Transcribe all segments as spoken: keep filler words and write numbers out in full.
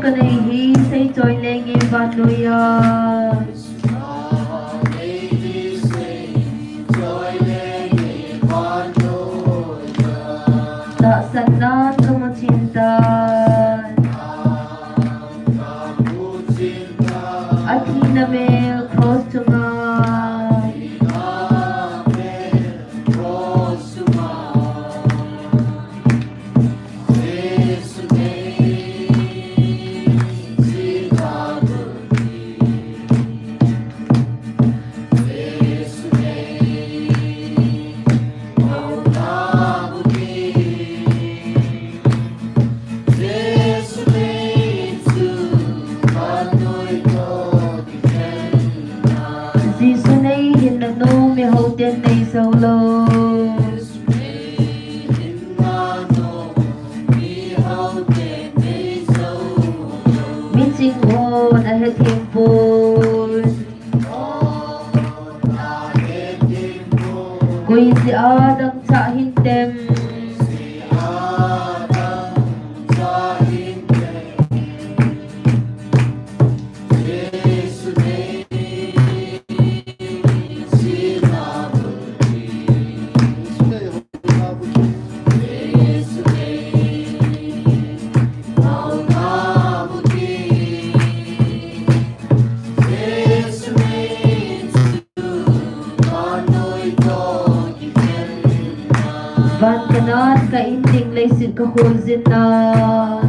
Kanei hi seichoi lenge vannoiya. Tahsannan kamu chintan. Athina mel cross chunga. Jesu nei hinna nom mihouten nei jou lou. Miching hon ahethem poi. Koi jeh a dangchah hintem. Van kanan ka in ding leiset ka kholjin nan.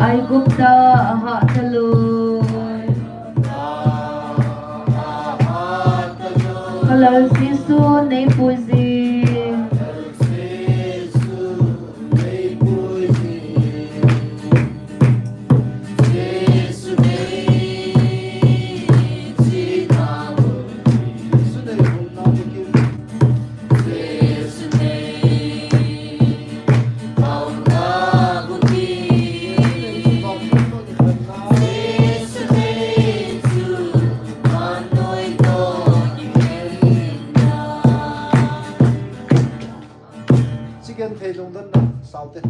Aigupta a hahsa loi. Ka Lal Jesu nei puijin. Chicken thei lungdonna, saute.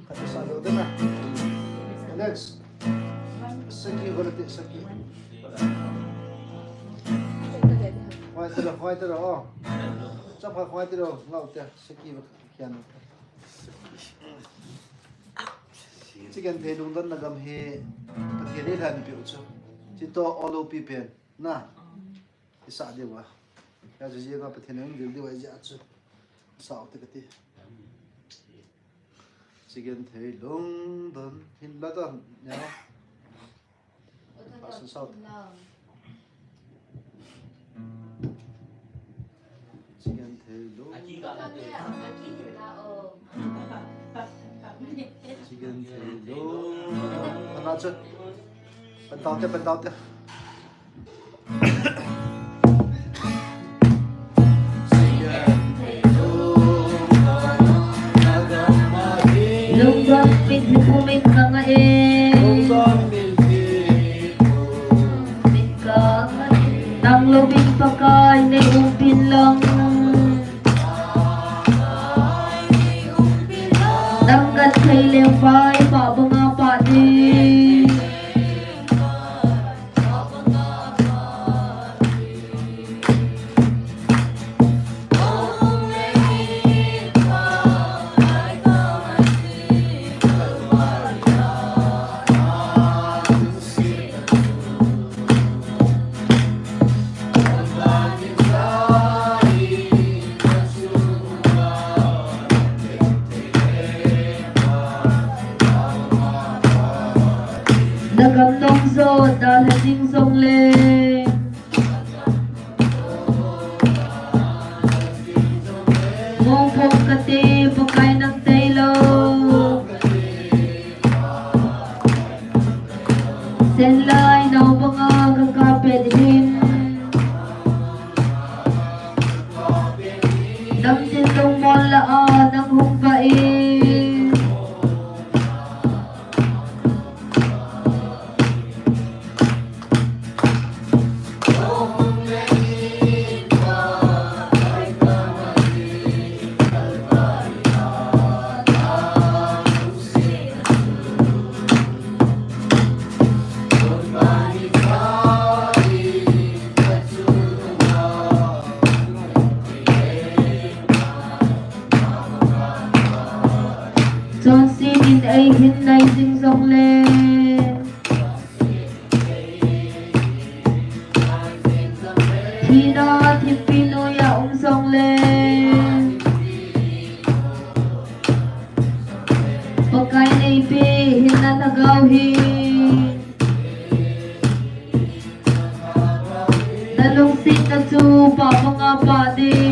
Kati sa lungdonna. Next. Saki, kati saki. Hoi tiro, hoi tiro, oh. Chapa hoi tiro, ngaute, saki, kian. Chicken thei lungdonna gam hi, Pathen in eilhan peh u chu. Chito olo pi pen, na. Isa diu a. Hijeh chun jia Pathen in vil diu a jia chu. Saute kati. Chicken thei lungdon hin la ta nia. Pastor saute. Chicken thei lungdon. Chicken thei lungdon. Pana chu. Pan taute, pan taute. Lungdon mitlhi pumin kanga e. Min kanga e. Nang louvin Pakai nei umpin lang. Nang genthei leng pai pa banga pa di. Nagam nong jot dalha ding jongle. Mongphong kate Pakai nang tailou. Senlai nao banga kakap pet hin. Namtin lungmon lah a nang hung vah in. Hin nai jing jongle, thina thimpi noiya um jongle, Pakai neipe hinna lhagao hi nalungsetna chu pah banga pah ding.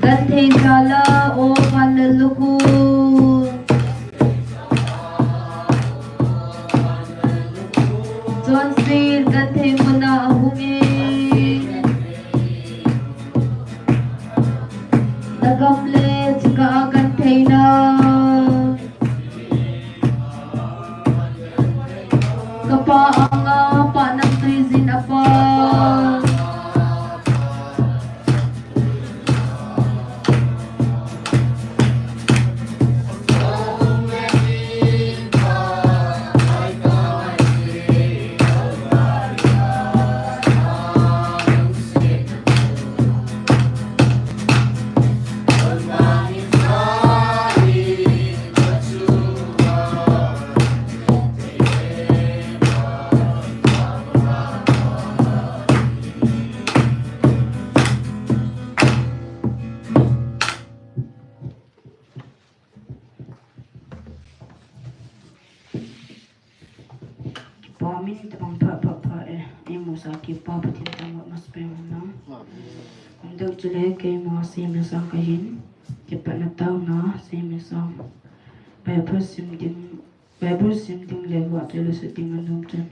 Genthei jal a, o Vanlallukhum. Johnson, genthei muna ahung e. Nagam le chika a gentheina. Kapa anga pa nang tuijin apa. Kipa min tabang pha pha pha e, eimusah kipa Pathen thangvah masapen hen lang. Amen. Adeh chule keima Semlesang kahin, kipatna taona Semlesang. Bible sim ding, Bible sim ding le vahchoi lasa ding anom chan.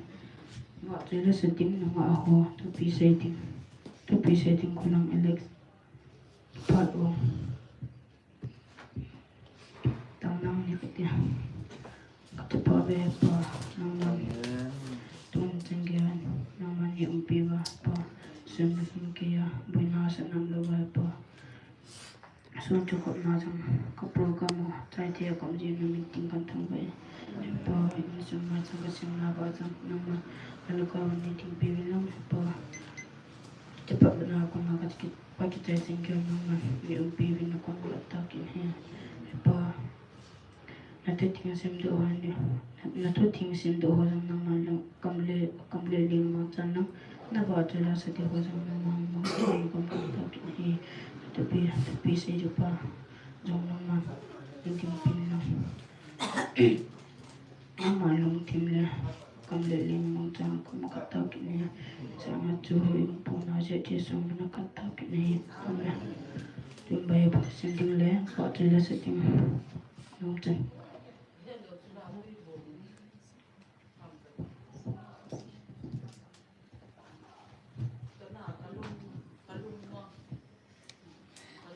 Vahchoi lasa ding nungah ho, thupi sei ding. Thupi sei ding Kholang Alex. Pat o. Tang nang ni kati. Kati pa ve pa, nangman. Tun chang ge, nangman ni umpi va pa. Sem na kin ke ya, boina sa nam lo va pa. Sun chu khop na chang, ka program o, chai the kom ji na meeting kan thang ve. Pa, in sum ma chang ka sim na va chang, nangman. Alu ka ni ting pe vi lang pa. Chapa bana ko ma ka ki, pa kichai sing keu nangman, mi umpi vin nakon khat tah kit in ahi. He Pa, nathu thengset doh ho ni, nathu thengset doh ho jong nangman lung, kam le, kam le leng mangchan lang, navahchoi lasa ding ho jong nangman lung, nakon khat tah kit in ahi. Thupi, thupi sei ding Pa, jong nangman, lungthim pin lang. Ama lungthim le, kam le leng mangchan kom khat tah kit in ahi. Chang a chu hoi um pon a jeh thei sung mana khat tah kit in ahi. Amen. Tun Bible sim ding le, vahchoi lasa ding. Lungchan.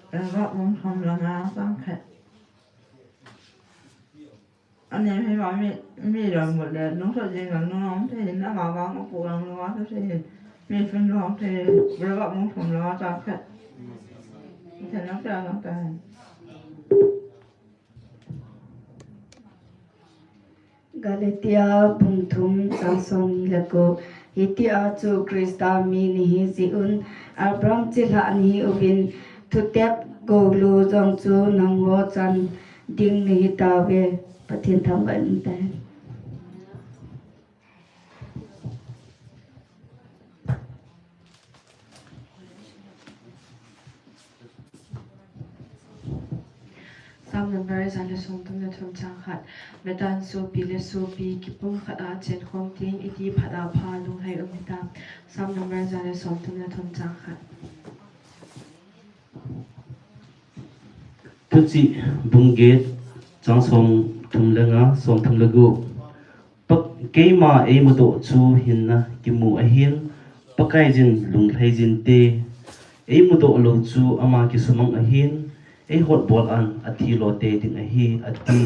Proverb bung thum le nga chang khat. Ani hi va mi, mi jong mut le, nung sot jing le, nung nung thei hin, ama vang apu jong nung a thei hin, mi sun jong thei hin, Proverb bung thum le nga chang khat. Thei nang thei nang thei. Galatia bung thum chang som ni le ko. Hitia chu Christa mi nahi jeh un, Abraham chilhah nahiuvin, thutep golu jong chu nangho chan ding nahi tauve. Pathen thangvah in umtao hen. Psalm number ja le somthum le thum chang khat. Medan sopi le sopi kipumkhat a chenkhom ding iti phat a pha lunglhai um hitam. Psalm number ja le somthum le thum chang khat. Thuchih bung get chang somthum le nga, somthum le gup. Pa, keima eimudoh chu hinna kimu ahin, Pakaiyin lunglhai jin te. Eimudoh lou chu ama kisumang ahin, eihotbol an athi lo te ding ahi, ati.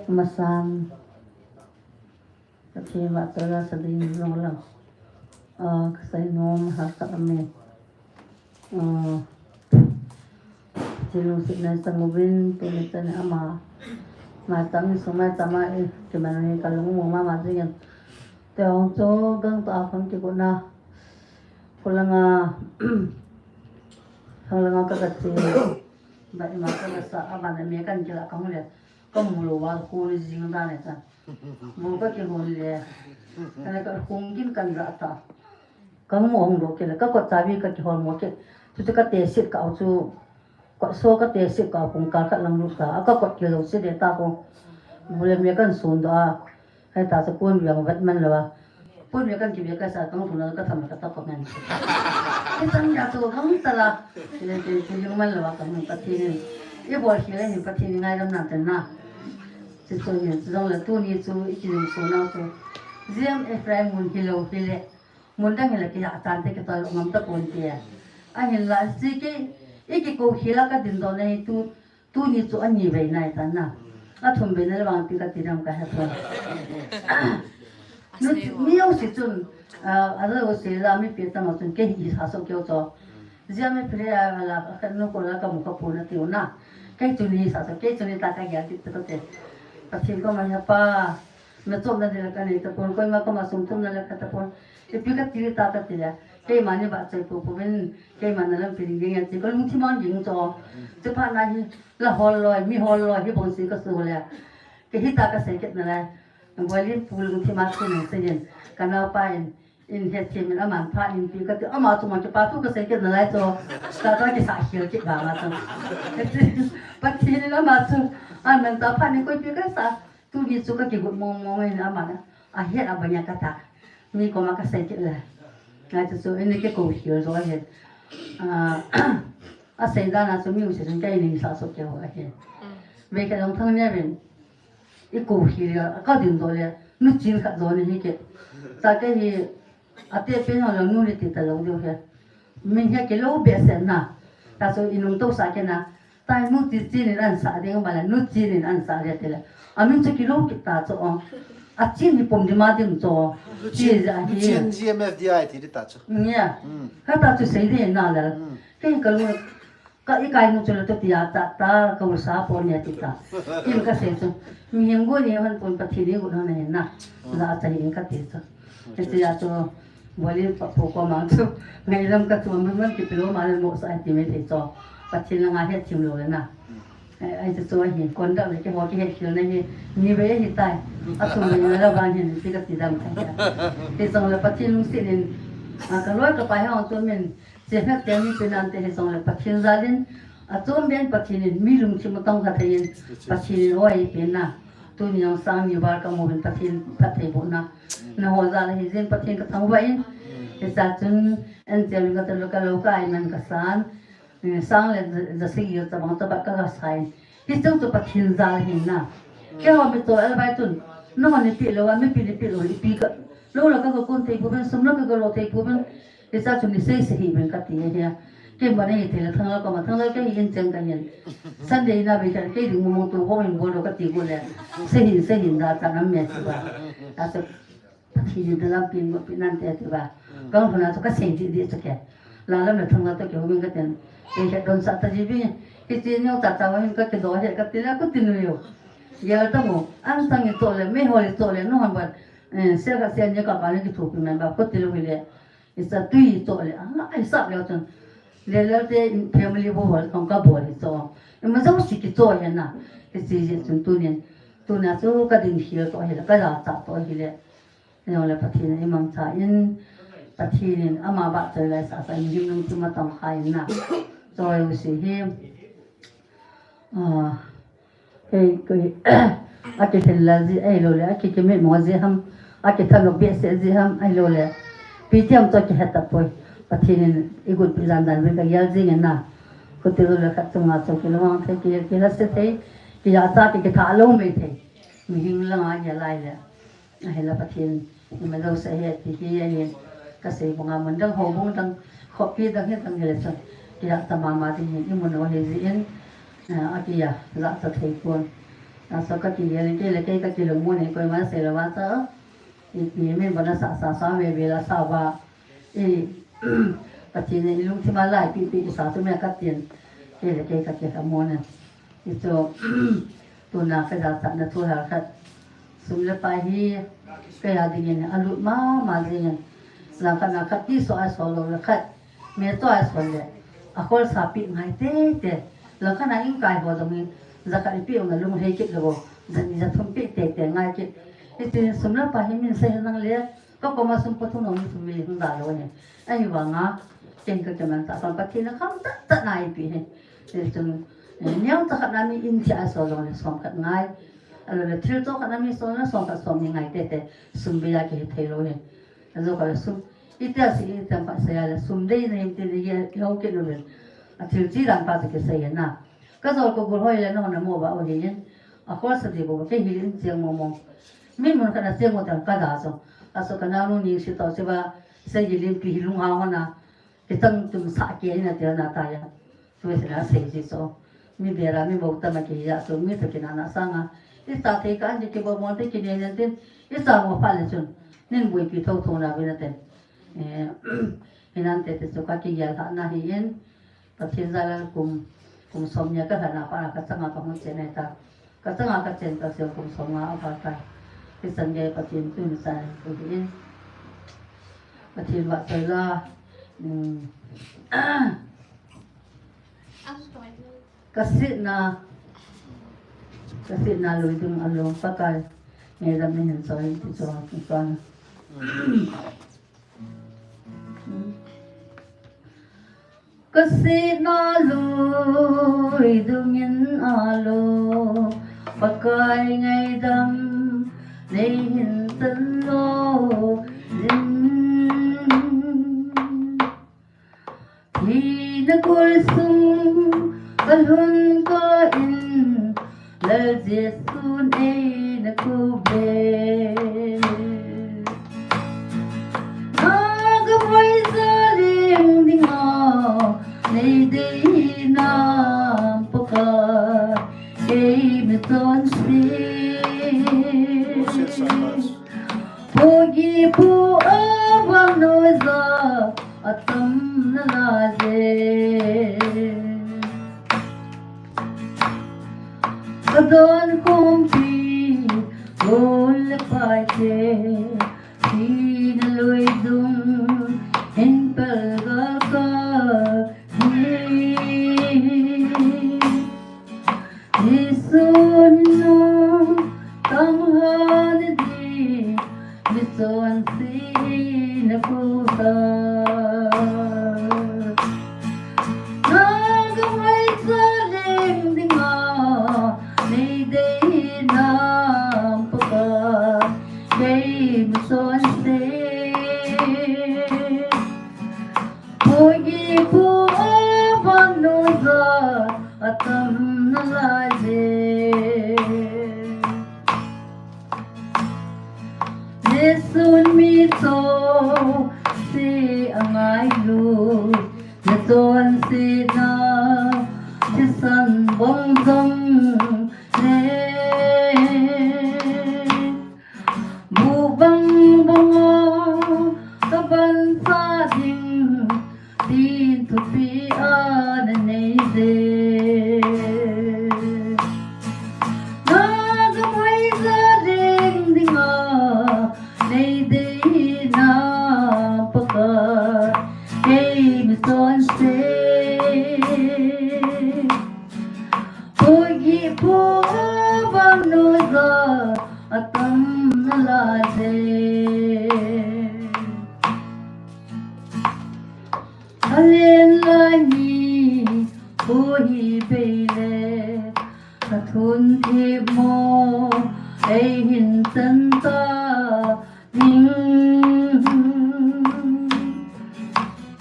Masan, Pathen vahchoi la sa ding jong lang. Ah, ka seinom hahsa ahi. Ah, Pathen lungsetna i chang uvin, tuni chan ama. Maicham, insung maicham a, eh, kiman hi ka lung u mama jingin. Te hung chu gang ta a khang kigotna. Khulanga, khulanga ka ka che. Ba ima ka la sa, aban a me kan kila ka hung le. Ka mu lou va, khu le jing dan e ta. Mu ka kihon le. Ka le ka hung gin kan ga ta. Ka mu hung lou kile, ka kot chabi ka kihon mo ke. Chuti ka te sit ka au chu. Kot so ka te sit ka au kong kal khat lang lut ta. A ka kot kilo sit de ta ko. Mu le me kan sun da. Hei ta sa kun viang vet man lou va. Kun viang kan ki viang ka sa kang thuna ka tham ka ta ko ngan. Hei chang ya chu kang ta la. Hei, hei, hei, hei, man lou va kang Pathen in. I bol hi le hin Pathen in ngai lam nan ten na. Chu chu ni chu jong le tuni chu i ki jong so na chu. Jiem e frai mun hi lou hi le. Mun dang hi le ki ya chan te ki tol ngam ta kon te. A hin la si ki i ki ko hi la ka din do nei tu. Tuni chu ani vei nai ta na. A thum vei na le vang pi ka ti dam ka he pon. Nu, mi au si chun, ah, a lo se la mi pi ta ma chun ke hi sa so keu cho. Jia mi pi a la ka nu ko la ka mu ka pu na ti u na. Ke chu ni sa so, ke chu ni ta ka gel ti ta te. Pathen ko ma ya pa. Na chom na de la ka nei ta pon, ko ma ko ma sum tum na la ka ta pon. Ipi ka ti ta ka ti le. Keima ni vahchoi pu pu vin, keima na lampi ding ding e ti ka lungthim a ging cho. Chuphat na hi la hol loi, mi hol loi, hi bong si ka su le. Ke hi ta ka sei kit na le. Boilin pu lungthim a su nang sei in. Ka nau pa in, in het thim in aman phat in pi ka ti, ama chu ma ki pa tu ka sei kit na lai cho. Ta ta ki sa hial kit ba ma cho. Pathen in ama chu, aman ta phat in koi pi ka sa. Tuni chu ka kigot mong mong in ama na. A het a banya ka ta. Mi koma ka sei kit le. Ngai chu chu, in ke ko hial zo a het. Ah, a sei dan a chu mi u se chun ka in sa so ke ho a het. Mm. Ve ka long thang ne ven. I ko hial a ka din do le. Nu chin khat zo ni hi ke. Ta ke hi A te pen ho lo nu ni ti ta lo deu he. Min he ke lo be sen na. Ta so i nung to sa ke na. Ta nu ti ti ni an sa ding ba la nu ti ni an sa le te le. A min chu ki lo ki ta cho. A chin ni pom di ma ding cho. Ti ja hi. Chin G M F D I ti di ta cho. Nia. Mm. Ka ta chu sei de na la. Mm. Ke ka lo Ka ikai nu chu le to tia ta ta ka usa po nia ti ta. In ka sei chu. Mihem go ni han pon Pathen ni go na na hin na. La a cha hin ka ti chu. Ke ti ya chu. Boli pa po ko ma chu. Ngai lam ka chu man man ki pilo ma le mo sa ti me ti chu. Pathen la nga he thim lo le na. Ai, ai chu chu hi kon da le ke ho ki he khil na hi. Ni ve hi tai. A chu me la van hin ti ka ti dam ka. Ti chu le Pathen lungset in. A ka loi ka pai ha chu min. Chehngak te mi pe nante hi jong le Pathen jal in, a chom ben Pathen in mi lungthim a tong kha thei in, Pathen in oi pe na. Tuni jong sang ni val ka mu in Pathen phatthei boh na. Na ho jal hi jin Pathen ka thangvah in, hicha chun en chel ka tol ka lo ka ai man ka san. Eh, sang le ja, ja sagi yo chabang chabat ka ka sa in. Hi chung chu Pathen jal hi na. Keiho mi to el bai chun, no ni pi lo, a mi pi ni pi lo, i pi ka. Lo la ka ka kun thei pu ben, sum la ka ka lo thei pu ben. Hicha chu ni sei sei hi ben ka ti hi a. Keima nei thei le Thanglal koma, Thanglal kei in cheng ka hin. Sunday na be ka kei ding mo tu ko hin bol lo ka ti ko le. Sei hin, sei hin da cha nam me ti ba. Ta chu Pathen in da lampi mo pi nante ti ba. Ka hung na chu ka sei di di chu ke. La lam le Thanglal to ke ho min ka ten. Kei ka don sa ta ji bi. Hichi neo ta ta wa hin ka ke do he ka ti la ko ti nu yo. Ya ta mo. An sang ni to le, me ho le to le, no han ba. Eh, se ka se ni ka ba le ki thu pi man ba ko ti lo hi le. Hicha tui cho le, a, ai sap le chun. Le le te in family bo hol kong ka bo le cho. Ima jo si ki cho le na. Ke si je chun tunin. Tuna chu ka din hial to hile, ka la cha to hile. Neo le Pathen in i mangcha in. Pathen in ama vahchoi lai sa sa in him nung chu ma tong kha in na. Cho u si hi. Ah, kei, kei, a kithenlel ji ahilou le, a kikimimo ji ham, a kithanop behseh ji ham ahilou le, ipi ti ham chu kihe tapoi. Pathen in i gunpi jan dan uvin ka gel jing in na. Khuti lou le khat chunga chu kilungvang thei, ki, kilase thei, kijacha ki, kitha lou mei thei. Mihing langa gel lai le. Ahile Pathen, ima jouse ahi ti hi ahin, ka sei banga mun dang, houbung dang, khopi dang hi dang hile chun, kijacha mama ding hin, i mun u ahi jin, A, akiya, la sa thei pon. A, so ka kigel, kei le kei ka kilungmon e, koima sei lou va sa. Ipi min bona sa, sa, sa, ve, ve la sa va. I, Pathen in i lungthim a la ipi, ipi sa tu me ka tin. Kei le kei ka kilungmon e. I so, tuna ka jachatna thu hel khat. Sum le pai hi, kei a dingin, a lut mama jingin. Langkhat na khat ti so a so lou le khat. Me to a so le. A khol sa pi ngai tete. Langkhat na in kai ho jong in. Jakhat i pi ong a lunglhai kit lou. Jani jathum pi tete ngai kit. Hitin sum le pai hi min sei nang le. Ka koma sum pathum nong sum mi hung da lou hi. Ahivanga, ken ka keman ta pan Pathen a kham ta ta nai pi hi. Hichun, eh, neo ta khat na mi in ti a so jong le som khat ngai. Alo le thil to khat na mi so na som khat som ni ngai tete. Sum bia ki hi thei lou hi. Ajo ka le sum. Itia si itia pa sa ya le sum dei na him ti le ye ho ke lou le. A thil chi dan pa ti ke sa ya na. Ka jol ko gul hoi le no na mo ba o hi yin. A khol sa di bo ke hi lin chiang mo mo. Min mun khat na chiang mo tan ka da so. A so ka na nu ni si to si ba sa hi lin pi hi lung ha ho na. Ki tang tum sa ke na te na ta ya. Tu se na sei ji so. Mi dera mi bo ta ma ki ya so mi ta ki na na sa nga. I sa te ka an ji ki bo mo te ki ne ne tin. I sa mo pa le chun. Nin bui pi tho tho na bi na te. Eh, hinan te te so ka ki ya la na hi yin. Pathen jal a kum, kum som nia ka lhana pa ka changa ka hung chen ta. Ka changa ka chen ta sel kum som nga a pa ta. Ki san ge Pathen tun sa ku hi. Pathen va choi la. Hmm. Ka sitna, ka sitna lui dung a lung Pakai. Ngaidam nei hin choi ti choi ki pan. Ka sitna lui dungin a lung Pakai ngaidam nei hin tan lou jin. Thina kol sung ka lhun ka in, Lal Jesu'n ei na ko be. Na ka moi za leng ding a, nei dei nam Pakai, ei mi chonse. Pogi pu a vang noi za a tam na la je. Ka don khompi, gol le pai te, thina lui dung, hin pel ga ka hi. Jesu nung tang ha na di, mi chonse na ko ta. Na ka mai sa leng ding a, nei dei nam Pakai, kei mi chonse. Pogi pu a vang noi za a tam na la je. Jesu'n mi chonse a ngailut, na chonsetna thisan bang jong le. Bu bang bang a ka ban sa ding, tin thupi a na nei je. Na ka moi za leng ding a, nei dei nam Pakai, kei mi chonse. Pogi pu a vang noi za a tam na la je. Ka len lai ni pu hi bei le, ka thun thip mo ei hin chan ta. Ning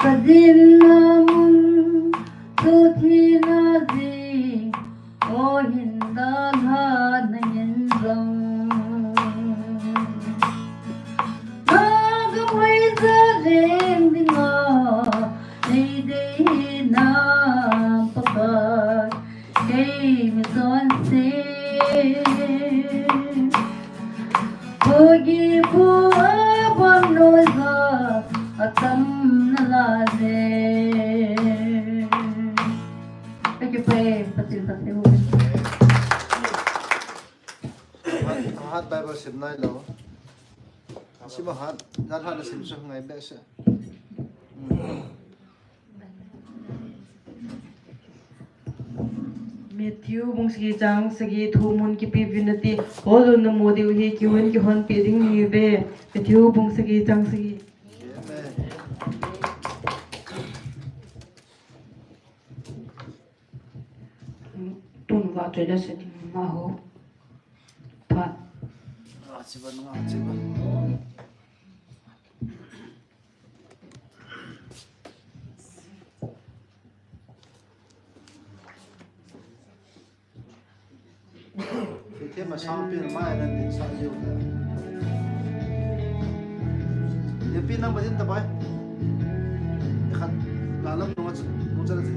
ka dinna mun, tu thina jing, o hin dalha na ngen jong. Na ka moi za leng ding a, nei dei nam Pakai, Ei mi chonse. Phugi phu a bom noiya a tam na la le. Thank you, pray. Pathen ta theu. Hat, hat Bible sim nai lo. Sim hat, hat hat sim su ngai be se. Matthew bung sagi chang sagi thu mun kipe uvin nati, hol un namu diu ahi, kihon kihonpeh ding nahiuve. Matthew bung sagi chang sagi. Tun va choi da se ding ma ho. Phat. Ah, chiba nunga, chiba. Thema sang pin mai nan din sa jiu. Ye pi nang ba din ta bai. Khat la lam nung a chu, nung cha la chu.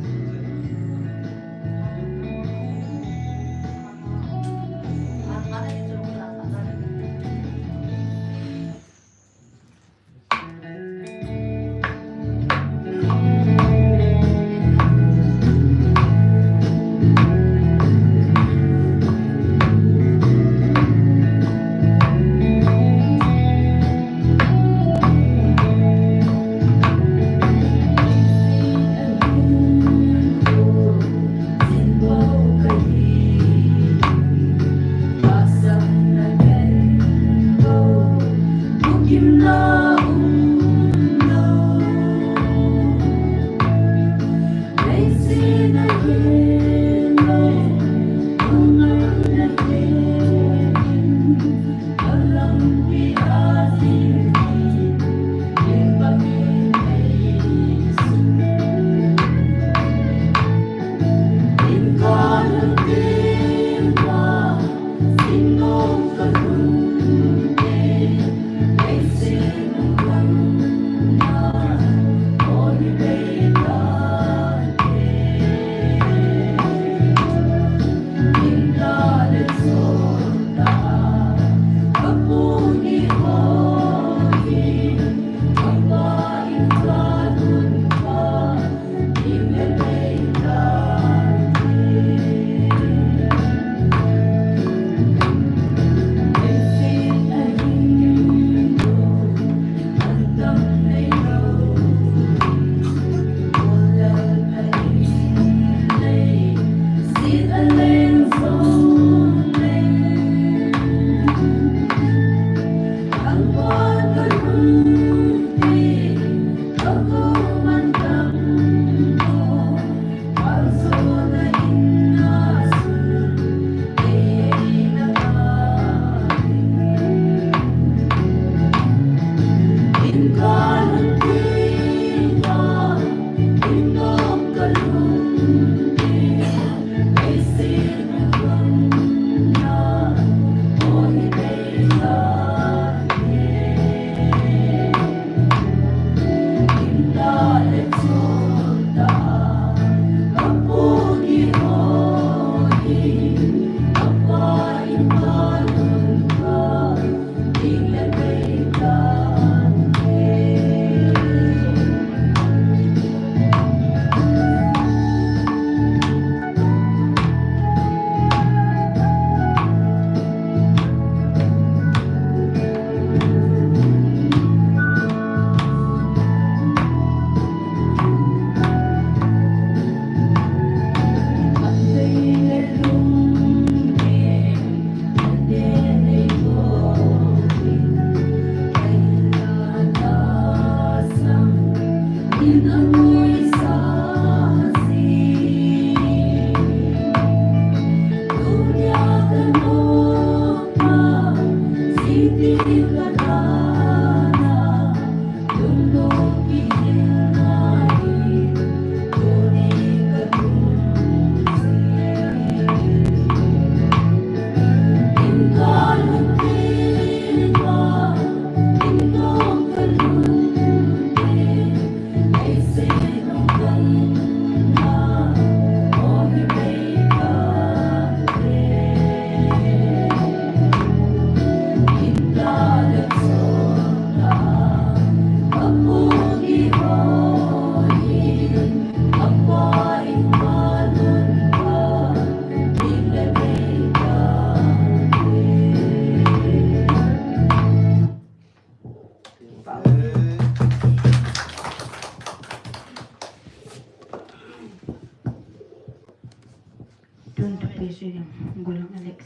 Tun thupi sui ding, Gulang Alex.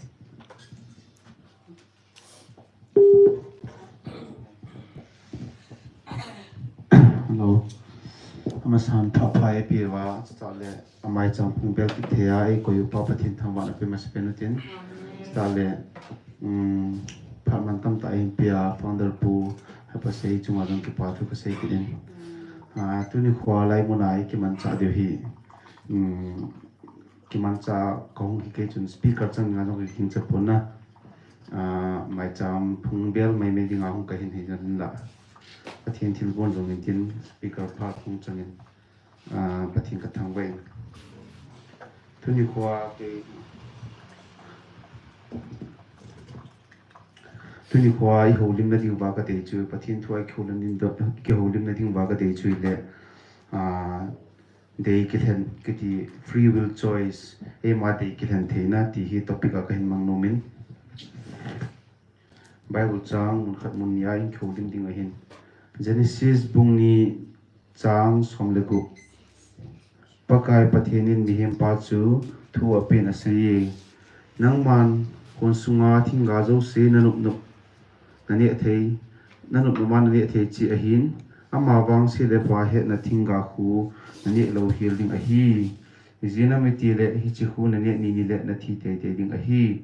Hello. Amasan pha pha eipeuva, chule amaicham phung bel kithei a eikoi upa Pathen thangvahna pe masa pen utin. Chule, um, phat mantam tah eipea founder pu, hapa sei chunga jong kipa thu kasei kit in. Ah, tuni khoa lai muna eikimanchah diu hi. Um, kimanchah kahung hi kei chun speaker chang dinga jong kei kingcha pon na. Ah, maicham phung bel mai mai dinga hung kahin hi jan la. Pathen thilgon jong in tin speaker pha phung chang in. Ah, Pathen kathangvah in. Tuni khoa kei, tuni khoa ihoulimna diuva kadei chu, Pathen thua kihoulim ding, kihoulimna diuva kadei chu ile, ah, dei kilhen kiti free will choice, eima dei kilhen theina ti hi topic a kahin mang nom in. Bible chang mun khat mun ni a eikihoulim ding ahin. Genesis bung ni chang som le gup. Pakai Pathen in mihempa chu thu apen aseiye. Nangman khon sunga thingga jouse nanop nop naneh thei, nanop nop a naneh thei cheh ahin, ama vangse le pha hetna thingga khu naneh lou hel ding ahi. Ijeh inem itile hiche khu naneh ni ni le nathi tei tei ding ahi.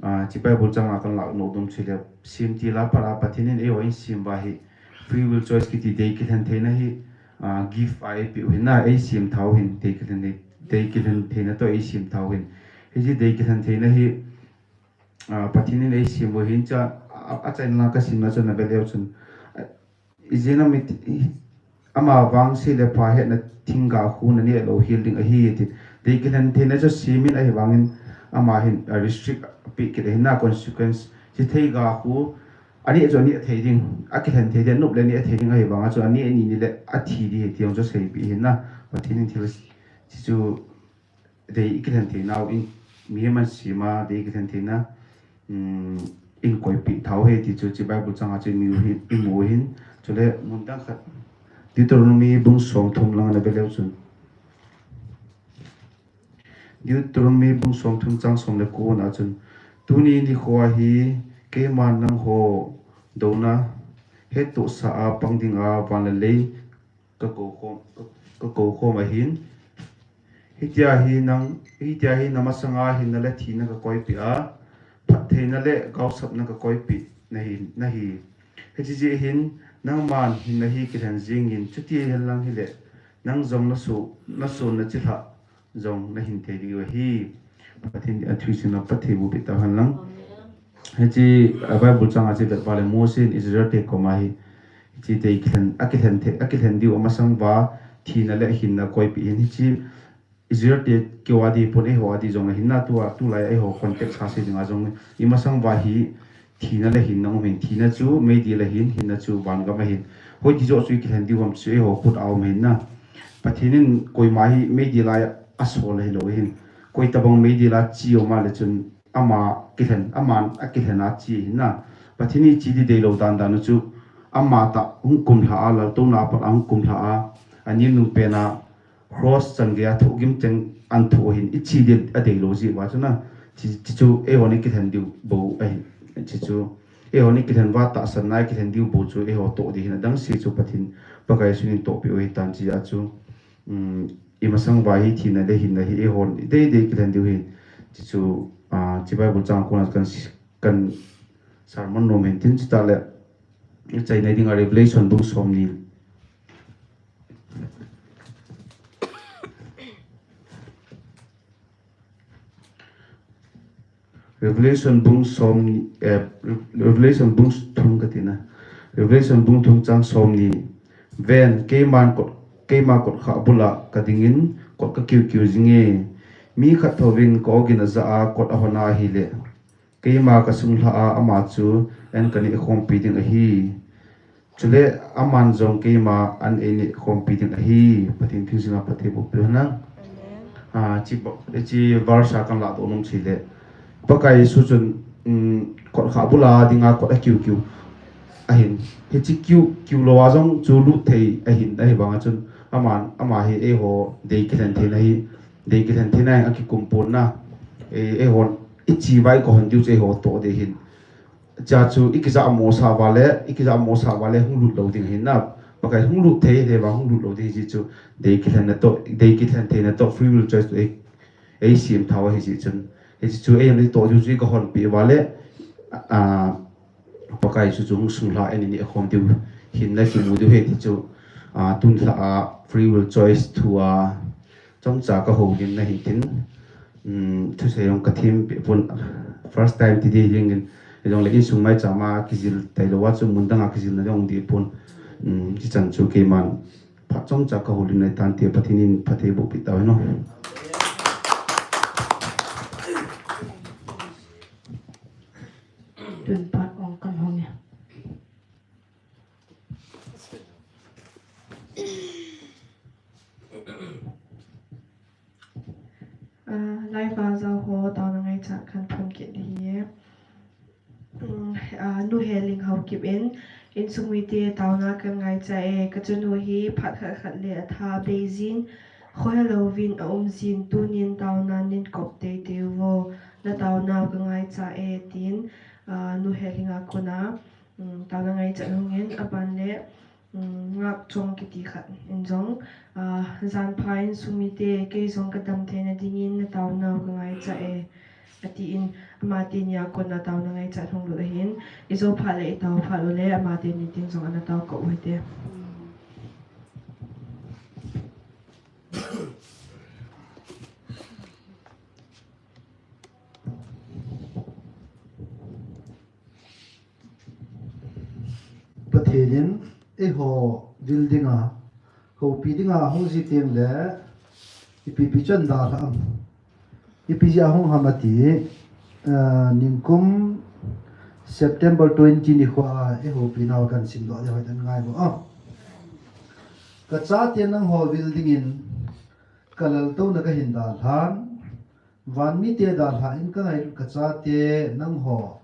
Ah, hiche Bible chang a kalah nom chu le, semtil a pat a Pathen in eiho eisem uva hi free will choice kiti dei kilhen theina hi, ah, gift a eipeh u ahin na, eisem thou ahin, dei kilhen, dei kilhen theina toh eisem thou ahin. Hiche dei kilhen theina hi, ah, Pathen in eisem u ahin, chua, a, achaina lang kasimna chun navet leu chun, ah, ijeh inem it-, i-, ama vangse le pha hetna thingga khu naneh lou hel ding ahi ati. Dei kilhen theina chu semin ahivangin ama hin, ah, restrict apeh kit ahin na, consequence. Hiche theiga khu aneh chu aneh thei ding, akilhen thei ding, anop le aneh thei ding ahivanga chu aneh ni ni le athi ding ahi ti jong chu seipeh ahin na. Pathen in thil hiche chu dei ikilhen theinau in, mihem asem a dei ikilhen theina, um, inkoipeh thou ahi ti chu hiche Bible chang a chu imu ahin, imu ahin. Chule mun dang khat Deuteronomy bung som thum lang a navet leu chun. Deuteronomy bung som thum chang som le ko na chun, tuni nikho hi keiman nangho douna hettohsah a pang dinga van le lei kakou khom, ka, kakou khom ahin. Hitia hi nang, hitia hi namasanga hinna le thina kakoipeh a, phattheina le gaosapna kakoipeh nahi, nahi. Hiche jeh hin nangman hinna hi kilhen jingin, chuti henlang hile nang jong naso, nasonna chilhah jong nahin thei diu ahi. Pathen in athusim a phatthei boh peh tauhen lang. Amen. Hiche, ah, Bible chang a chu vet uva le Mose in Israel te koma hi, hiche te kilhen, akilhen thei, akilhen diu amasang uva thina le hinna koipeh ahin hiche Israel te keu a ding pon eiho a ding jong ahin na tua, tulai eiho context a sei dinga jong imasang uva hi thina le hinna um ahin, thina chu meidil ahin, hinna chu vangam ahin. Hoiti joh chu ikilhen diu ham chu eiho khut a um ahin na. Pathen in koima hi meidil a asol ahilou ahin. Koi tabang meidil a che um a le chun ama kilhen, aman akilhen a che ahin na. Pathen in che ding deilou dan dan u chu ama tah hung kumlha a, laltouna a pat a hung kumlha a, anem nung pen a cross chan gei a thohgim cheng ahin thoh ahin, iche ding adeilou jeh uva chu na, hiche, hiche chu eihon ikilhen diu bou ahi, hiche chu eihon ikilhen uva tahsanna ikilhen diu bou chu eiho toh ding ahin, adang se chu Pathen Pakai Jesun in tohpeh u ahitan hiche a chu, um, imasang uva hi thina le hinna hi eihon deidei kilhen diu ahin, hiche chu, ah, hiche Bible chang a kona kan, kan sermon nom in tin chutah le, ichaina dinga Revelation bung som ni. Revelation bung som, eh, Revelation bung thum kati na. Revelation bung thum chang som ni. Ven, keiman kot, keima kotkhah bula kadingin kot kakiu kiu jinge. Mi khat thouvin ka-ogin ajah a kot ahon ahile, keima kasung lhah a ama chu an kaneh khompi ding ahi. Chule aman jong keima an eineh khompi ding ahi. Pathen thusima phatthei boh peh hen lang. Amen. Ah, hiche, hiche verse a kan lahdoh nom chu le, Pakai Jesu chun, um, kotkhah bula dinga kot akiu kiu ahin. Hiche kiu, kiu lou a jong chu lut thei ahin, ahivanga chun aman, ama hi eiho dei kilhen theina hi Dei kilhen theina a kikum pon na. Eh, eihon, ichi vai kahon diu chu eiho toh dei hin. Cha chu ikija mo sa vale, ikija mo sa vale hung lut lou ding hin na. Pakai hung lut thei le va hung lut lou ding ji chu. Dei kilhen na toh, dei kilhen theina toh free will choice toh ei, ei sim thau ahi ji chun. Hichi chu eihon itoh diu chu ikahon pi vale. Ah, Pakai chu chu hung sunglha eini ni khom diu hin la kimu diu hi ti chu, ah, tun lha a free will choice thu a chomcha kahoulimna hin tin, um, thusei jong kathempi pon first time ti ding in, jong le insung maicham a kijil tailou a chu mun dang a kijilna jong ding pon, um, hichan chu keiman phat chomcha kahoulimna tan ti Pathen in phatthei boh pi tau hen o. Tun phat ong kan hong e. Ah, live a jao ho taona ngaicha kan phong kit ding ahi. Um, ah, Nu Heling Haokip in, insung mite taona kan ngaicha e, kachanu hi phat khat khat le atha bei jin, khohe louvin aum jin, tunin taona nin kop teitei uvo, na taona ka ngaicha e, tin, ah, Nu Heling a kona, um, taona ngaicha hung in, aban le, um, Ngakchong kiti khat in jong, ah, jan pha insung mite, kei jong kadam theina dingin na taona ka ngaicha e, ati in, ama teni a kona taona ngaicha hung lut ahin, ijou phat le itao phat u le, ama teni ding jong ana tao kah u hite. Pathen in eiho vil dinga, houpi dinga hung ji teng le, ipi pi chan dalha am. Ipi jeh a hung ham ati, eh, ningkum September twenty nikho a eihoupi nau kan simdoh le hoi dan ngai bo a. Kachate nangho vil dingin kalaltouna kahin dalhan, Vanmite dalha in kangailut kachate nangho,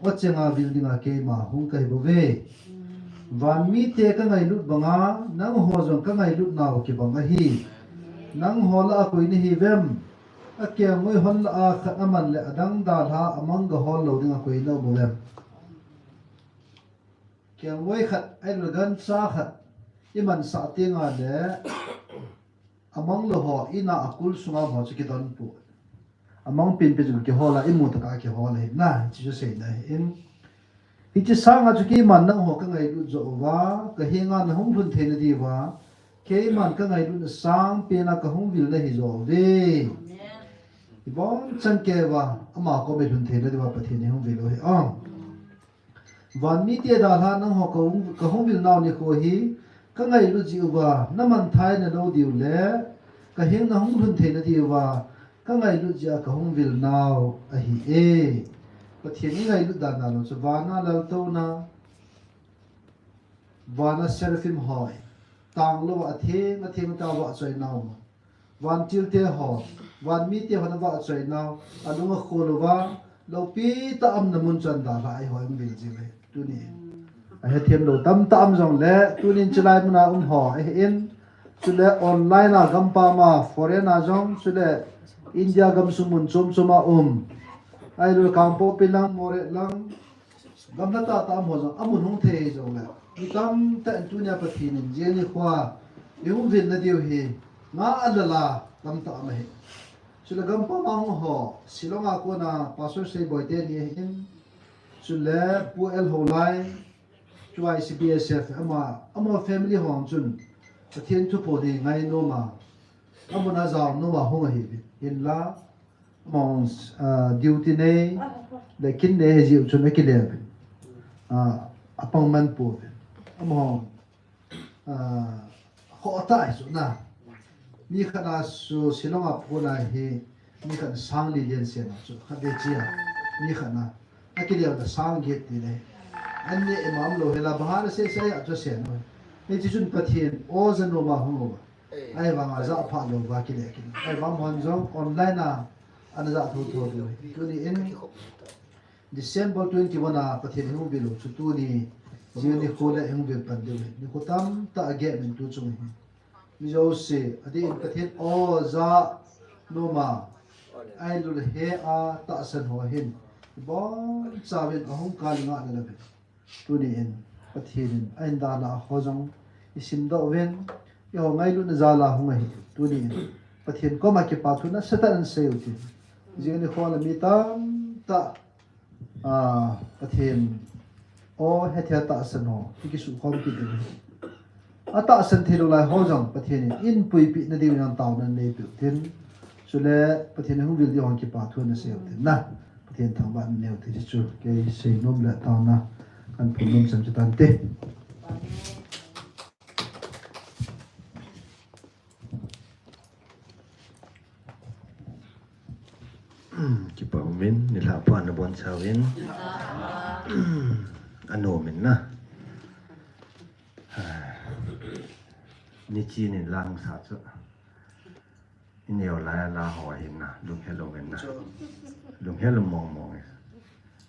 o chenga vil dinga keima hung kahi bouve. Vanmite kangailut banga, nangho jong kangailut nau kibang ahi. Nangho lah a koi nahiuvem? Akengngoi hon lah a khat aman le adang dalha amang gahol lou dinga koi naum uvem? Kengngoi khat, ahilou le gancha khat, imansah tenga le, amang lou ho, ina akul sunga ho chu kidon poi. Amang penpen chu kihol a, imu tah a kihol ahi na, hichu seina ahin. Hiche sanga chu keiman nangho kangailut joh uva, kahenga nahung lhun theina diuva, keiman kangailutna sangpen a kahung vil nahi joh uve. Amen. Ibonchan keiva, ama koma ilhun theina diuva Pathen in eihung vil u ahi. Vanmite dalha nangho kahung, kahung vil nau nikho hi, kangailut jeh uva, namanthai nalou diu le, kahenga nahung lhun theina diuva, kangailut jeh a kahung vil nau ahi e. Pathen ingailut dan dalou chu, vana laltouna, vana seraphim hoi, tanglou a atheng, atheng tah a vahchoi nau ma. Vantilte ho, vanmite ho navahchoi nau, alung akhol uva, loupi tah a umna mun chan dalha eiho eihung vil jiu ahi, tuni. Ahethem lou tamtah um jongle, tunin chulai muna um ho, ahin, chule online a gampam a, foreign a jong, chule India gamsung mun chom chom a um. Ahilou Kangpokpi lang, Moreh lang, gamla tah tah a um ho jong, amun hung thei jongle. Mi tamtah in tunia Pathen in, jing nikho a, ihung vilna diu hi, nga alala, tamtah um ahi. Chule gampam a hung ho, Shillong a kona, Pastor Seiboi teni ahin, chule Pu L Holai, chule C B S F, ama, ama family ho chun, Pathen thuphon hi ngai nom a, amun a jao nom a hung ahi, hinla, Among, ah, duty nei, le kin nei he jiu chun akile uvin. Ah, apang man pouvin. Among, ah, ho ta chu na. Mi khat na chu Shillong a puna hi, mi khat sang li lian sen chu. Khat de chia. Mi khat na. Akile uvin sang get ti le. An ne emam lo hela bahar se se ya chu sen. Hichi chun Pathen o ja nom a hung uva. Ahivanga ja pha lou va kile kile. Ahivang hon jong online a ana ja tho tho diu. Tuni in December twenty-one a Pathen hung vil u chu tuni. Jing nikho le hung vil pan diu. Nikho tamtah a gap in tu chung hi. Mi jouse, adeh in Pathen o ja Noma, ailul he a tahsan ho hin, ibon chauvin ahung kal ngah na love. Tuni in, Pathen in, ahin dalha ho jong, isim doh uvin, eiho ngailutna jal a hung ahi. Tuni in, Pathen koma kipa thu nasatah in sei u tin. Jing ni kho la mi tamtah, a, Pathen o, hetthei a tahsan ho, i kisukhom kit ding. Atahsan thei lou lai ho jong, Pathen in, eipuipeh na diu jong taona nei peh u tin. Chule, Pathen hung vil diu hung kipa thu nasei u tin na. Pathen thangvah na neiu tin chu, kei seinom le taona, kahin phongnom chan chu tante. Kipa umin, nilhah pha nabonchauvin. Anom in na. Niching in la hung sa chu. Ineo lai a la ho hin na, lunghet lou in na. Lunghet lou mong mong in.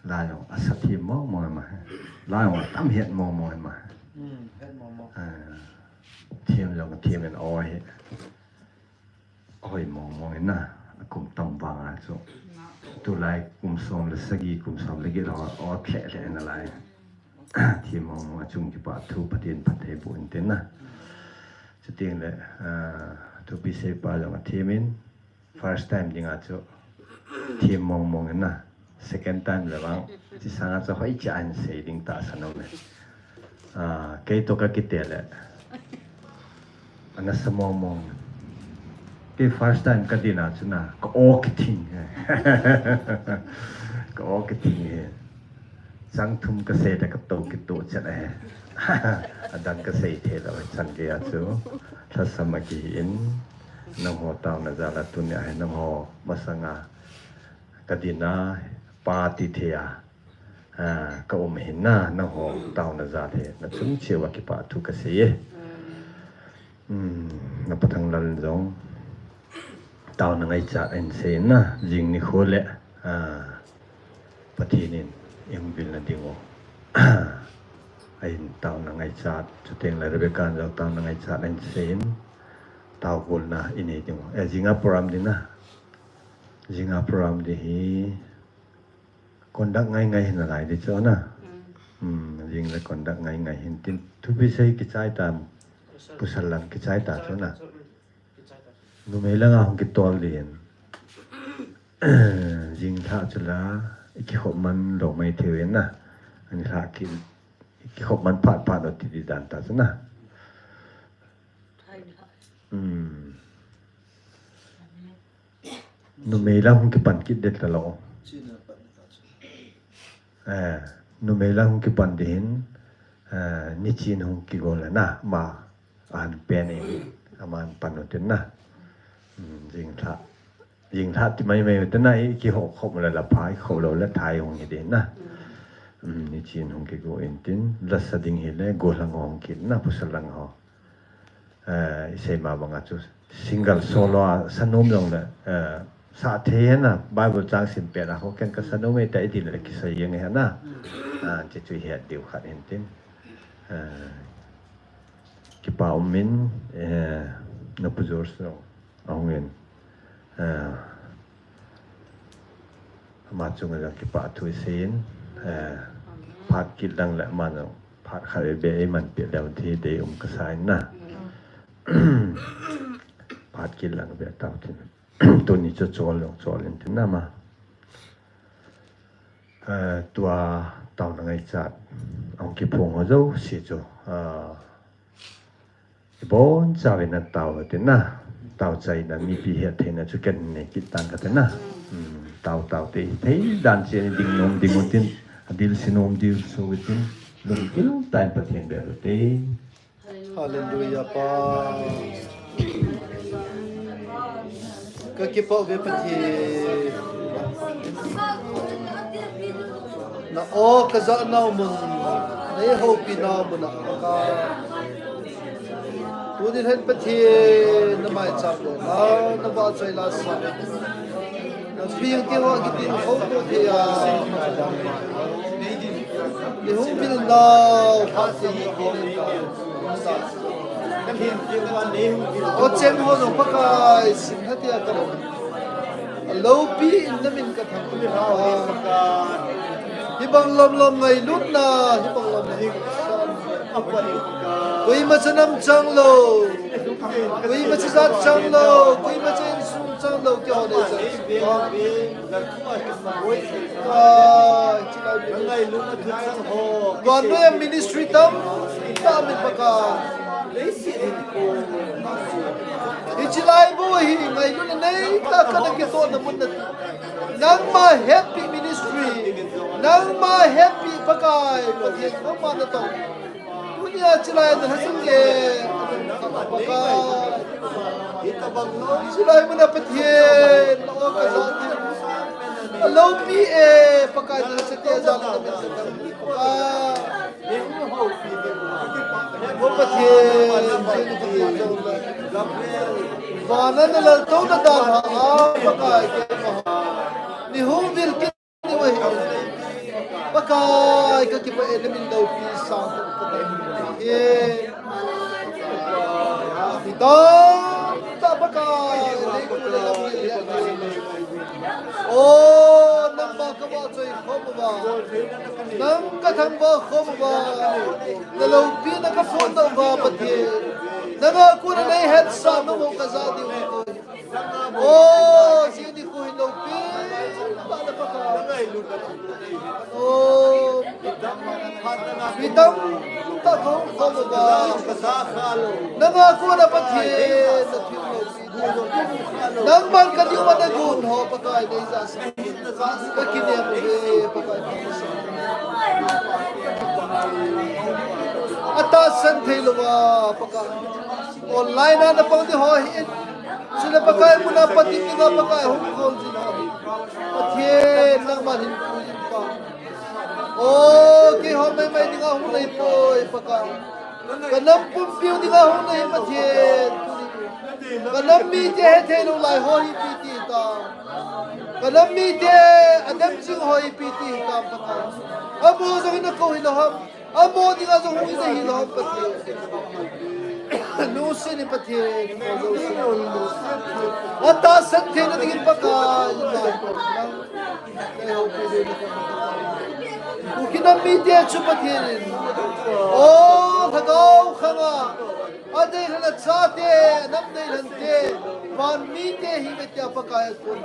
La jong, asa them mong mong ma. La jong, atam het mong mong ma. Hmm, het mong mong. Ah, them jong, them in o hi. Hoi mong mong in na, akum tam vang a chu. Tulai kum som le sagi, kum som le get ho, o lheh lheh na lai. Them mong mong a chung kipa thu Pathen phatthei boh in tin na. Chuteng le, ah, thupi seipa jong athem in. First time ding a chu. Them mong mong in na. Second time le vang, chi sang a chu hoicha in sei ding tahsan um e. Ah, kei toh ka kiti le. Ana sa mong mong. Kei first time ka din a chu na, ka o kithing e. Ka o kithing e. Chang thum ka sei le ka to kito chet e. Adang ka sei thei lou chan gei a chu. Lhasam a kihi in. Nangho taona jal a tuni a hi nangho masang a ka din a, pa ti thei a, ah, ka um hin na, nangho taona jal hi, na chung cheh uva kipa thu ka sei e. Hmm, na Pa Thanglal jong, taona ngaichat ahin sei in na, jing nikho le, ah, Pathen in, eihung vil na diu. Ahin taona ngaichat, chuteng le Rebecca in jong taona ngaichat ahin sei in, taogolna inei diu. Eh, jing a program ding na. Jing a program ding hi conduct ngai ngai hin nalai ding chu na. Mm. Hmm, jing le conduct ngai ngai hin tin thupi sei kichai ta, pasal lang kichai ta chu na. Numei lang a hung kitol ding hin. Jing lhah chu la, i kikhop man lou mai thei u hin na. Ani lhah ki, i kikhop man phat phat u ti ding dan ta chu na. Hmm. Numei lang hung kipan kit ding ta lou. Eh, numei lang hung kipan ding hin, eh, niching hung kigo le na, ama ahin pen in, aman pan u tin na. Hmm, jing lhah. Jing lhah ti mai mai u tin na, i kikhop khop le la pha, i khop lou le thai hung hi ding na. Hmm, niching hung kigo in tin, lasa ding hi le, gollhang hung kit na, pasal lang ho. Eh, i sei ma bang a chu single solo a sa nom jong le, eh, sa thei hen na, Bible chang sim pet a, ho ken ka sa nom e ta i ti le kisei jeng hen na. Ah, chu chu het diu khat hin tin. Eh, kipa um in, eh, na Pu George jong ahung in. Eh, ama chunga jong kipa thu i sei in, eh, phat kit lang le ama jong phat khat beh beh eiman peh leu ti dei um ka sa in na. Phat kit lang beh tau tin. Tuni chu chol jong chol in tin na ma. Eh, tua taona ngaichat ahung kiphong ho jouse chu, ah, Ibon chauvin natao u tin na. Tao chaina mipi hetthei na chu ken nei kit tan kate na. Hmm, tao tao te thei dan cheh in ding nom ding u tin. Adilse nom dilse u tin. Lungkim tah in Pathen bel u te. Hallelujah, Pa. Ka kipah uve Pathen. Na aw ka jahnau mun, na eihoupi nau mun ah ka. Tuni hin Pathen na maicham le na, na vahchoi la sa. Na thing ti ho kitin ho ko thei a. Ni hung vil nau pha ti ni ko ni. Aw chen ho jong Pakai sim na tia ka lo. Loupi in na min ka thangvah. Hibang lom lom ngailutna, hibang lom lom. Koima cha nam chang lou. Koima cha jat chang lou. Koima cha insung chang lou. Keiho le chang. Ai, vannoi a ministry tamtah min Pakai. Hiche laibu hi ngailutna neitah kana kitohna mun nati. Nangma hetpi ministry, nangma hetpi Pakai, Pathen nangma natong. Tunia chulai na lhasam ke, Pakai. Chulai muna Pathen, o ka jati. Alopi e, Pakai na lhasam ke, jati na min sa Pakai. O Pathen, Pathen, Pathen. Vana na laltouna dan ha, a, Pakai, keima. Ni hung vil kit ni wa hi. Pakai, ka kipah e, na min loupi sang ka ta. E. Itam ta Pakai, nei ku le lam ni ya. O, nangma ka vahchoi khom uva. Nang ka thangvah khom uva. Na loupina ka phondoh uva Pathen. Nanga kona nei hetsah nom u ka ja diu. O, jini khu hin loupi. Ba na Pakai. O, mi tamtah khom khom uva. Nanga kona Pathen, na thil loupi. Nangman ka diu ana gun ho, Pakai, nei ja sa. Ka kinem uve, Pakai, ka kinem. Atahsan thei louva, Pakai. Online a na pang di ho hi in. Chule Pakai muna pati dinga Pakai hung khol jin ho hi. Pathen, nangman hin pu jin pa. O, keiho maimai dinga hung nei poi, Pakai. Ka nam pumpiu dinga hung nei Pathen. Ka nam mite hethei lou lai ho hi ipi ti ta. Ka nam mite adem jing ho hi ipi ti ta Pakai. Amaho jong hin akou hilou ham. Amaho dinga jong hung in ahi lou ham Pathen. Lungset in Pathen. Atahsan theina dingin Pakai. Kuki nam mite chu Pathen in, o, lhagao khanga, adeilhen achate, anam deilhen te, van mite hi ve tia Pakai a kon.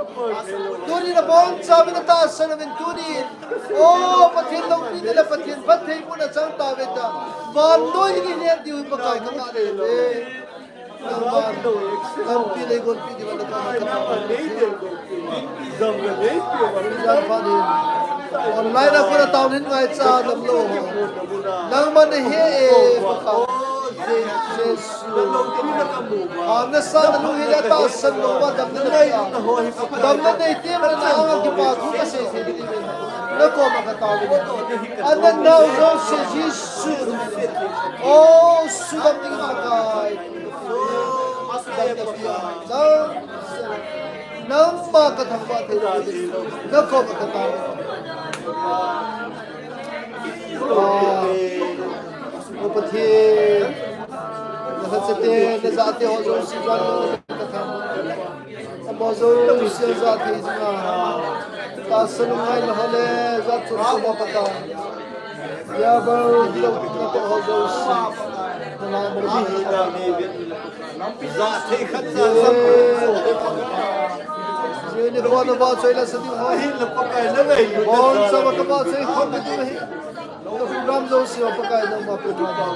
Tunin abonchauvin atahsan uvin tunin, o, Pathen loupina le Pathen phattheibohna chang tauve tia, vannoi in ihet diu hi Pakai ka ngah le le. Lampi lei gonpi di vana ka, ka, ka. Online a kona taonin ngaicha damlou ho. Nangman nahe e, Pakai. Jesu. Amna sa na lunghel le tahsan louva damna nei a. Damna nei teng le na anga kipa thu kasei thei ding. Na koma ka taovin. Ana nao jouse Jesu. O, sudam ding Pakai. Nangma ka thangvah thei, na koma ka taovin. O Pathen, na lhachate, na jate ho jouse, ka thangvah. Amaho jouse jat thei jinga. Tahsa lungngaina ho le jat chom chom a Pakai. Yabal gilou na to ho jouse. Na la mo di. Jat thei khat sa sa. Jeni ko na vahchoi la sa ding ho. Ahin la Pakai na ngai. Bon sa ma ka vahchoi khom ding hi. Ka program jouse a Pakai nangma program.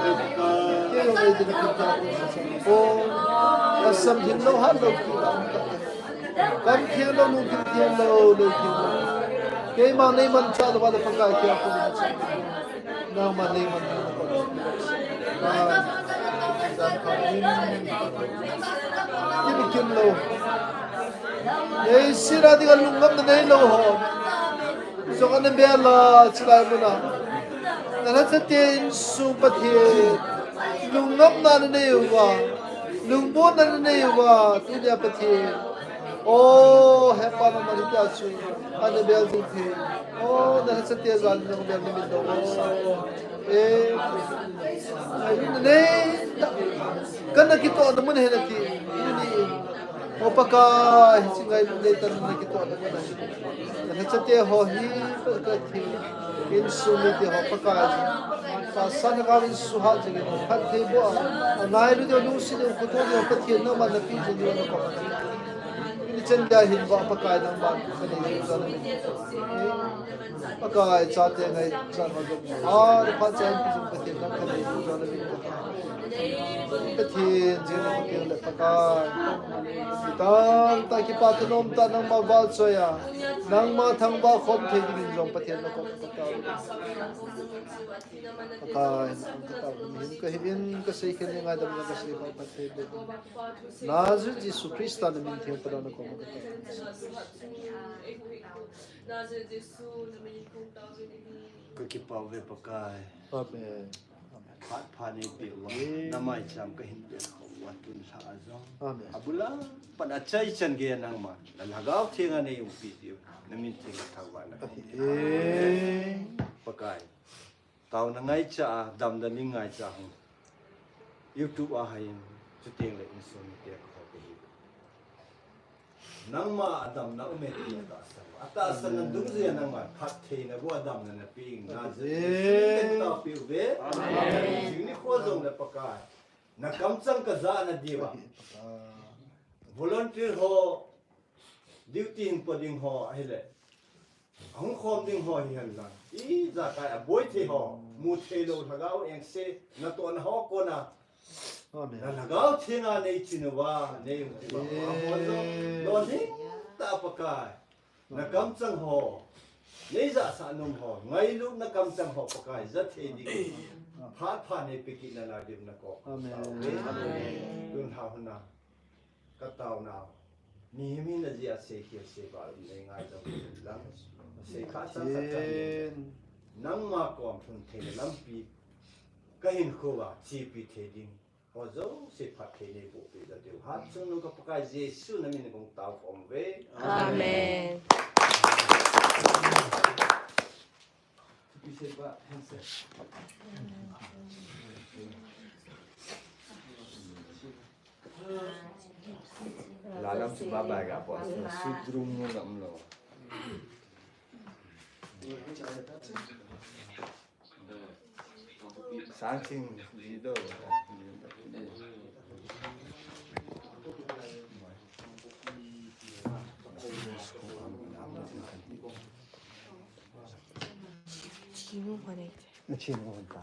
Kei jong ei ding ka program. O, asam hin lou hat lou ki la. Kam theng lou, lungthim theng lou, lungthim lou. Keima nei manchah louva le Pakai kei a kon. Nangma nei man. Kim kim lou. Ei sira dinga lungngam na neilou ho. Jong ana bel a chulai muna. Na lhachate insung Pathen. Lungngam na na nei uva. Lungbon na na nei uva. Tunia Pathen. O, hepa na mari tia chu. Ana bel jing thei. O, na lhachate jal na bel na min dou. E, ai, nei, ta, kana kitoh na mun he nati. Tuni. O Pakai, hiche ngailut nei tah in nakitoh na mun ahi. Nalhachate ho hi, Pakai, insung mite ho Pakai. Pasal na kau insuhat jing in, phatthei boh a, angailut diu, lungset diu, kitoh diu, Pathen nangman napeh jing diu na koma. Tuni chan geiya hin Pakai nangman kanei jing in. Pakai, chate ngaichat ho jong phat phat chan pi jong Pathen nang kanei jing in. Pathen jing in Pathen le Pakai. Tamtah kipa thanom tah nangma vahchoi a, nangma thangvah khom thei dingin jong Pathen na koma katao. Pakai, nang katao ding hin kahi in, kasei khen le ngaidam le kasei kha Pathen le. Nazareth Jesu Christa na min theng tah a na koma katao. Kakipah uve Pakai. Amen. Phat pha neipeh uva, na maicham kahin vet khom uva tun lha a jong. Amen. Abul a pat achai chan geiya nangma na Lhagao Theng a nei umpi diu, na min theng kathangvah na. Amen. Pakai, taona ngaicha a, damna ding ngaicha hung YouTube a haiyin, chuteng le insung mite kaho kahi. Nangma a damna aume ti atahsan. Atahsan na dungjuia nangma phattheina bou a damna napeh in. Nazareth Jesu min theng katao peh uve. Amen. Jing nikho jong le Pakai, na kamchang kajah na diuva, volunteer ho, duty hin po ding ho ahile, ahung khom ding ho hihen lang, ijakai aboi thei ho, mu thei lou Lhagao engse, natohna ho kona, Amen. Na Lhagao Theng a nei chin uva, nei umpi uva, Amen. Amaho jong lolhing tah a Pakai, na kamchang ho, nei jahsah nom ho, ngailutna kamchang ho Pakai, ja thei ding, phat pha neipeh kit nalai diu na koma. Amen. Amen. Tun lha hon a kataonau, mihem hina jeh a seikhel seival um nei ngaidam lang, sei kha chang khat chang, Amen. Nangma kom lhun theina lampi, kahinkho a chepi thei ding ho jouse phatthei neiboh peh ta diu, hatchungnung ka Pakai Jesu na min in kong tao khom uve. Amen. Lalam chu baba ga po, sudrum nu lam lo. Sang ching ji do. Chi mu pa ne. Chi mu pa.